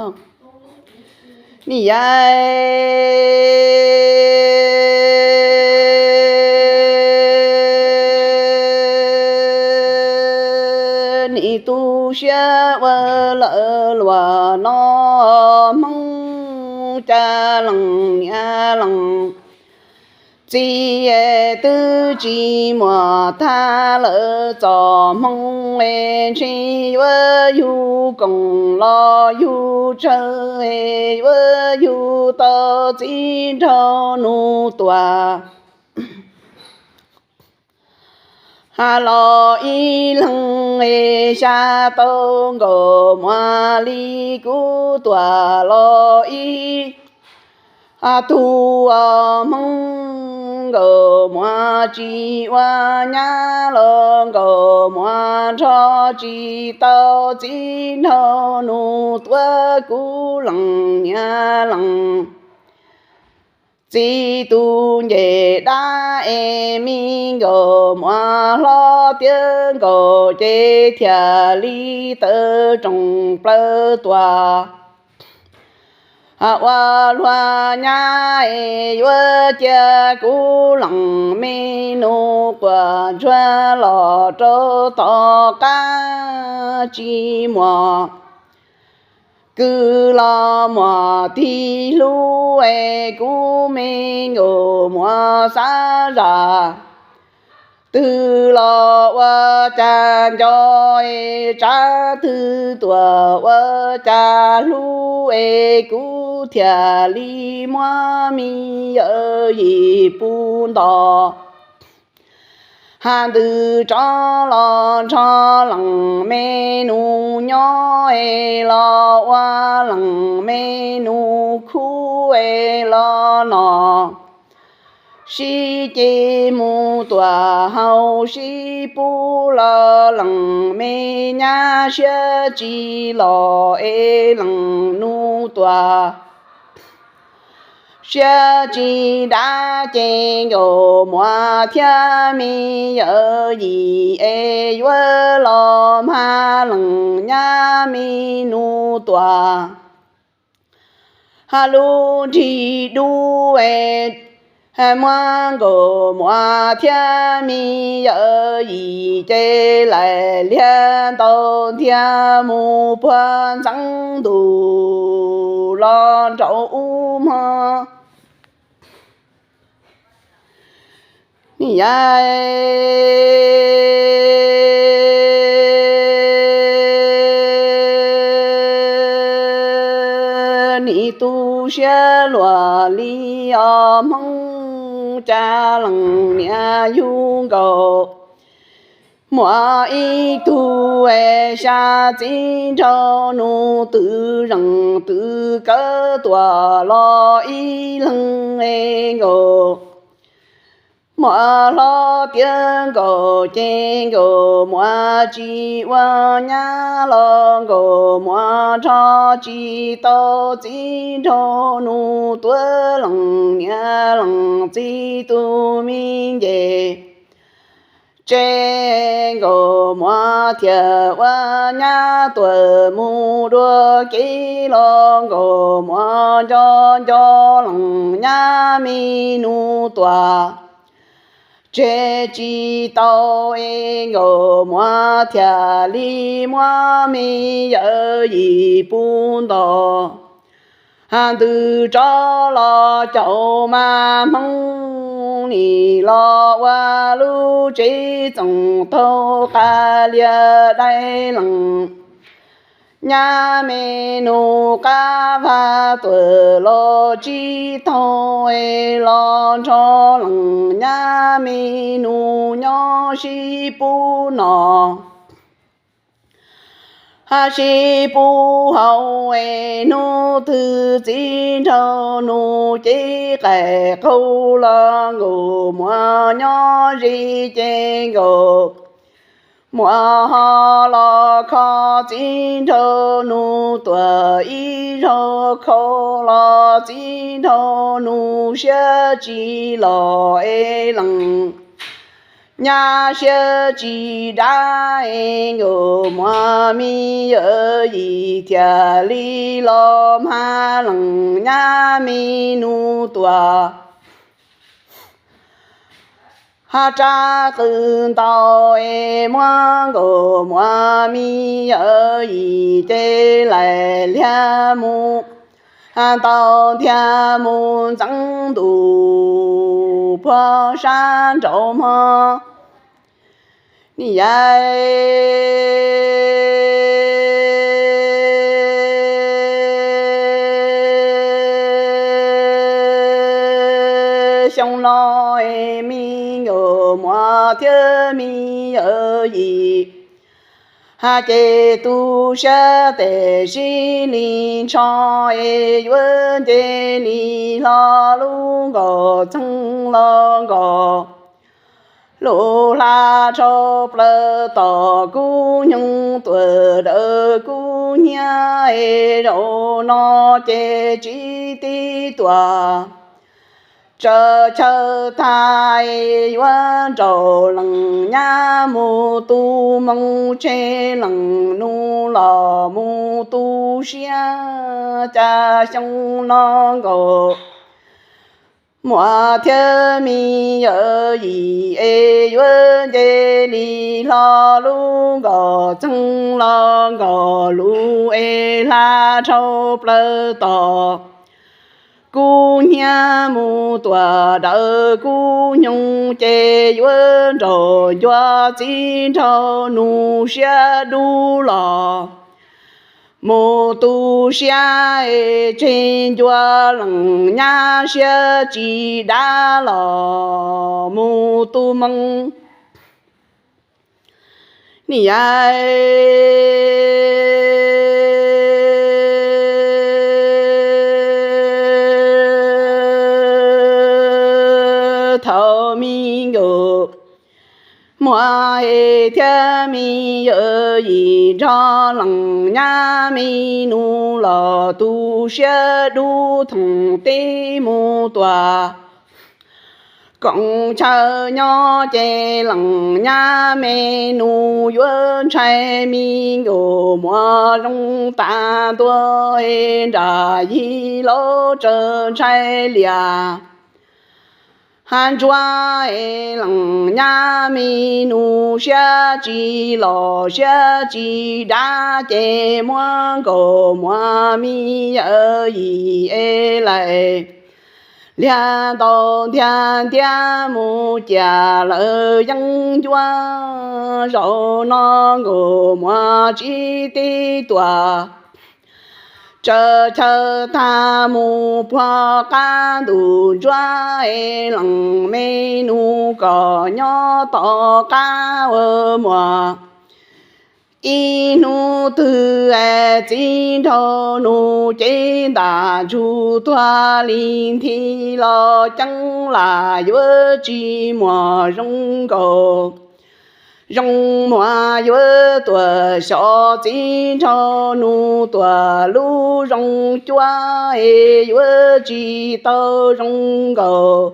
Nim yaim nim tu siab ua lawm luag no, Hmoob caj lees niam lees txiv twb tsis muaj tag lawm txoj hmoo es ntshe yuav yug koom los yug tsawg es yuav yug tau txiv nraug Nuj Tuam. Ha los ib leeg es xya tau Nkauj Muas li kuv tuam los ib tug Hmoob. Nkauj Muas tsis ua nyab los Nkauj Muas nrog tsis tau txiv nraug Nuj Tuam kuv lees niam lees txiv tus ncej dab es me Nkauj Muas hlob tiav nkaus ces thiaj li tawm rooj plaws tuaj. Ua luag nyab es yuav cia kuv lees me Nuj Quas Ntsuag los rau tom qab tsis muaj kwv los muaj tij hlub es kuv me Nkauj Muas xav zam twg los ua cas nco es tsav twg tuaj ua cas hlub es kuv thiaj li muab me yawm yim pub nto. Ha ntws rov los nrog lees me Nuj nyob es los ua lees me Nuj khub es los no sib ceg mus tuaj hauv sib pub los lees me nyab siab tsis los es lees Nuj Tuam siab tsis dav ces Nkauj Muas thiab me yawm yim es yuav los mag lees nyab me Nuj Tuam. Ha lub nrig dub es muab Nkauj Muas thiab me yawm yim ces laim liag ntaus ntiag mus puag ntxeev ntuj los nraum ub hmo. Nim yaim nim tu siab luag li os Hmoob caj lees niam yug Nkauj Muas ib tug es xya txiv nraug Nuj twm zees twm kawm tuaj los ib leeg es Nkauj Muas hlob tiav nkaus ces Nkauj Muas tsis ua nyab los Nkauj Muas nrog tsis tau txiv nraug Nuj Tuam lees niam lees txiv tus me ncej tse. Nkauj Muas thiaj ua nyab tuaj mus dua kev los Nkauj Muas nco nco lees nyab me Nuj Tuam tseg tsis tau es Nkauj Muas thiaj li muab me yawm yim pub nto. Ha ntws rov los caum mas Hmoob nim los ua lub tsev txoos taug qab lias dai lees nyab me Nuj qab vaj tuam los tsis taug es los nrog lees nyab me Nuj nyob sib pub no ha sib pub haus es hnub twg txiv nraug Nuj cev qaib qaug los Nkauj Muas nyob ze ces Nkauj Muas ho los kho txiv nraug Nuj Tuam ib zaug khau los txiv nraug Nuj siab tsis los es lees nyab siab tsis dab, nkauj muam me yawm yim thiaj li los mag leej nyab me nus tuaj. Hab rab qws ntau es muab nkauj muam me yawm yim ces laim liag mus, hab ntau thiaj mus ntxeev ntuj puag sab nraum mog. Ni yai xyoo no es me nkauj muam thiab me yawm yim hab ces tu siab tes sib li ntsho es yuav nce li hlo lub nkaus txheej los nkaus lub hla rhau plaws tos kub nyoog tuaj dawm kub hnyiab es zaum no ces tsis tib tuaj. Tsawv chaw tag es yuav nraum leej nyab mus tu moo tseg leej nus los mus tu siab cas xyoo no nkauj muam thiab me yawm yim es yuav nce li hlo lub nkaus txheej los nkaus lub es hla rhau plaws tos kub hnyiab mus tuaj dawm kub nyoog ces yuav nraum ncua txiv nraug nus siab dub los mus tu siab es tseg ncua leej nyab siab tsis dab los mus tu moo. Ni yai thaum me nkauj muam thiab me yawm yim nrog leej nyab me nus los tu siab dub thoom teb mus tuaj koom chaw nyob ces leej nyab me nus yuav ntshai me nkauj muam zoo tas ntua nram yig los tsaws ntshai lias hab ntsuab es leej nyab me nus siab tsis los siab tsis dab ces muab nkauj muam me yawm yim es laim liag ntau ntiag ntiab mus cia lawv yeeb ncuab. Zaum no nkauj muam tsis tib tuaj, tsaws chaw tag mus puag qab ntuj ntsuab es leej me nus kom nyob tom qab ua muam. Ib hnub twg es txiv nraug nus cev ntaj ntsug tuag li nthi los ceeb lam yuav tsis muaj zoo nkaus. Zoo muam yuav tuaj xyov txiv nraug nus tuaj lub zoo cuab es yuav tsis tau zoo nkaus.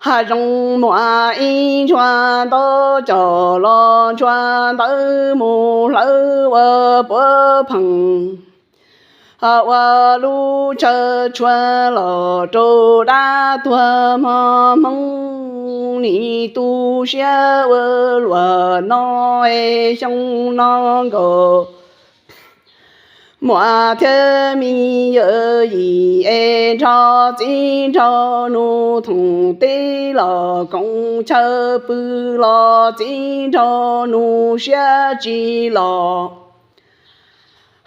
Hab zoo muam ib ntshua ntaub caug los ntshua ntawv mus hlawv ua puav pheej, ua lub tshaw tshua los rau dab tuag mog hmoob. Nim tu siab ua luaj no es xyoo no nkauj muam thiab me yawm yim es nrog txiv nraug nus thoom teb los koom chaw pw los txiv nraug nus siab tsis los.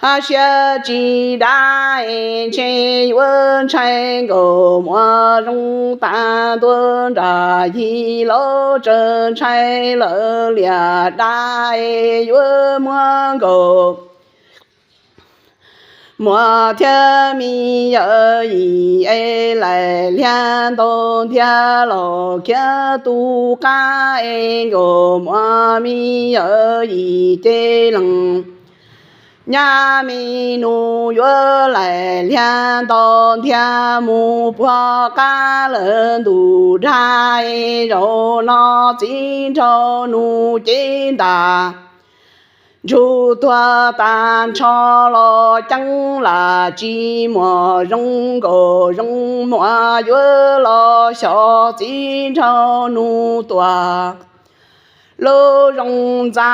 Hab siab tsis dab es ntshe yuav ntshai nkauj muam zoo tas ntua nram yig los tsaws ntshai lawv liam dab es yuav muab nkauj muam thiab me yawm yim es laim liag ntau ntiag los khiav tu qab es nkauj muam me yawm yim ces leej Nyab me nus yuav laim liag nto ntiag mus puag qab lawm ntuj dag, zaum no txiv nraug nus cev ntas. Ntsuj tuag tag nrho los ceeb lam tsis muaj zoo, nkaus zoo muaj yuav los xyov txiv nraug nus tuag. Lub zoo ntxa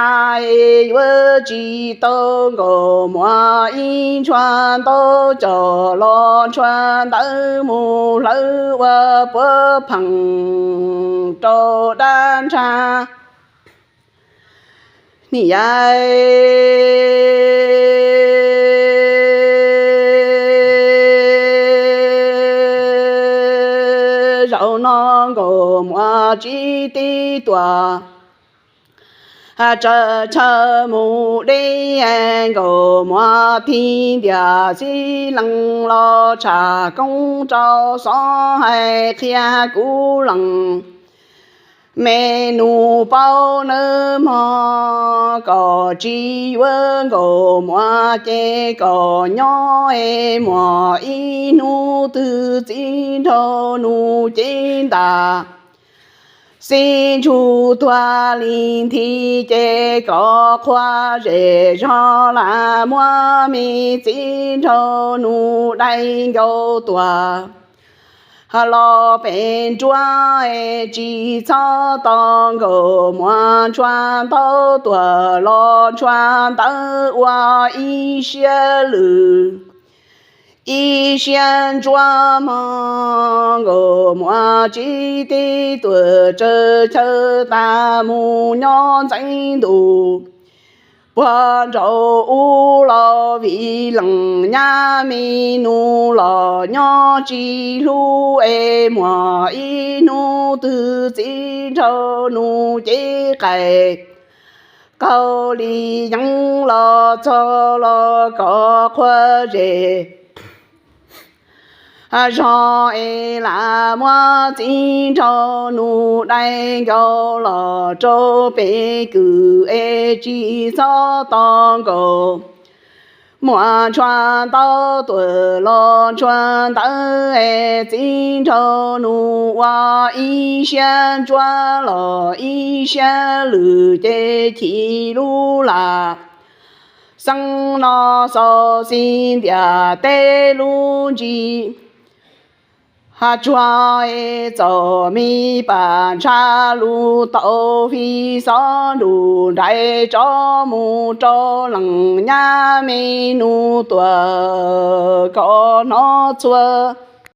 yuav tsis tau, nkaus muaj ib ntshua ntaub coj los ntshua ntawd mus hlawv ua puav pheej rau dab nrag. Nim yav zaum no nkaus muaj tsib tib tuam, tsawv chaw mus deb, nkaus muaj tig ntiag xib leej los tshaj koob rau xov hais qhia kuv leej. Me nus paub nawb mog, kom tsis yuav nkaus muaj ces kom nyob es muaj ib hnub twg txiv nraug nus cev ntas. Xib ntsuj tuag li nthi ces kom qhuav zem zog lam muab me txiv nraug nus dai nkaus tuag los pem nruab, tsis txhob tos nkaus muaj ntshua ntaub tuag los ntshua ntawd ua ib siab lwm, ib siab ntsuab mog. Nkaus muaj tsib tib tuam tsawv chaw tag mus nyob ntxeev ntuj puag nraum ub los vim leej nyab me nus los nyob tsis hlub es muaj ib hnub twg txiv nraug nus cev qais qaug li yeeb los txog los kom qhuav zem zog es lam muab txiv nraug nus dai nkaus los rau pem kwm es tsis txhob tos nkaus muaj ntshua ntaub tuag los ntshua ntawd es txiv nraug nus ua ib siab ntsuab los ib siab lwm ces chim lub lam xeeb no xauv xis ntiag teb lub ntsis ha tsuag es txaus me pam ntsha lus tau fi xov nrug nraim tso mus rau leej nyab me nus tuag kom hnov txhua